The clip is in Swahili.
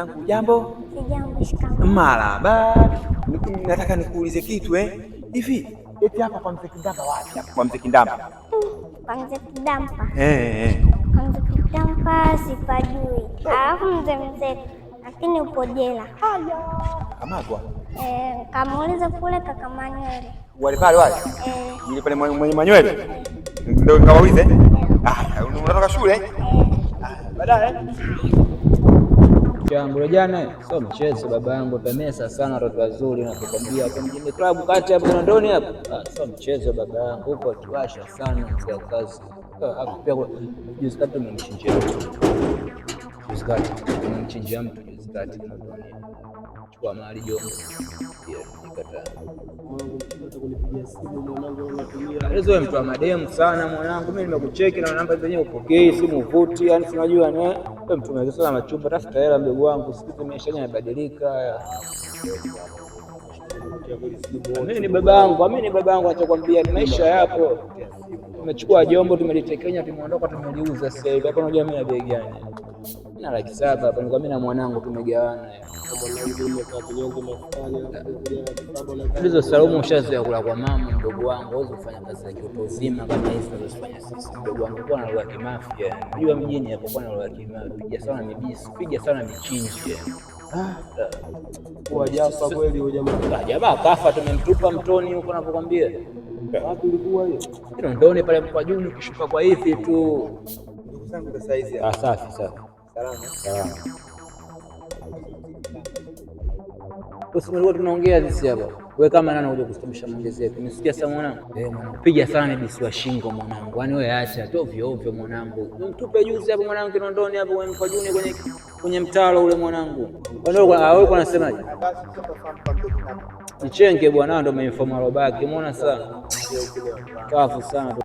Mwanangu, jambo? Sijambo, shikamoo. Marahaba. Nataka nikuulize kitu eh. Hivi eti hapa kwa mzee Kindamba wapi? Hapa kwa mzee Kindamba. Kwa mzee Kidampa. Eh eh. Kwa mzee Kidampa sipajui. Alafu mzee lakini upo jela. Kamatwa. Eh, kamuuliza kule kaka Manywele. Wale pale wale. Eh, Yule pale mwenye manywele. Ndio nikawaulize. Ah, unatoka shule? Eh. Baadaye. Changu jana sio mchezo baba yangu, pamesa sana watoto wazuri nakukwambia, hapo mjini klabu kati hapo Kinondoni hapo. Ah, sio mchezo baba yangu, huko tuwasha sana kwa kazi. Ah, hapo pia juzi kati tumemchinjia mtu. Juzi kati tumemchinjia mtu juzi kati Kinondoni. Chukua mali jombo. Yeah, nikataa. Hizo wewe mtu wa mademu sana mwanangu, mimi nimekucheki na namba zenyewe upokei simu uvuti, yani si unajua ni wewe mtu mwezi sana machumba, tafuta hela mdogo wangu, siku hizi maisha yanabadilika. Mimi ni babangu, mimi ni babangu, anachokwambia maisha yapo. Tumechukua jombo, tumelitekenya, tumeondoka, tumeliuza sasa hivi. Hapa unajua mimi na bei gani? Mimi na 700,000 hapa, nilikuwa mimi na mwanangu tumegawana. Hizo Saumu ushazoea kula kwa mama, mdogo wangu, huwezi kufanya kazi za kiutu uzima kama hizi tunazofanya sisi. Mdogo wangu, kuwa na lugha ya kimafia. Unajua mjini hapo kuwa na lugha ya kimafia, piga sana mibisi, piga sana michinji. Wajafa kweli huyo jamaa. Ah, jamaa kafa, tumemtupa mtoni huko napokwambia. Wapi ulikuwa hiyo? Kinondoni pale kwa juu, ukishuka kwa hivi tu. Ndugu zangu za saizi. Ah, safi safi. Salama. Salama. Usimlikuwa tunaongea sisi hapa. Wewe kama nani unakuja kusimamisha maongezi yetu? Umesikia sasa mwanangu? Eh, mwanangu, piga sana mibisi wa shingo mwanangu. Yaani wewe acha tu ovyo ovyo mwanangu. Mtupe juzi hapo mwanangu Kinondoni hapo wewe mkwajuni kwenye mtaro ule mwanangu. Wewe wewe unasemaje? Nichenge bwana, ndo mainforma robaki. Umeona sasa? Kafu sana.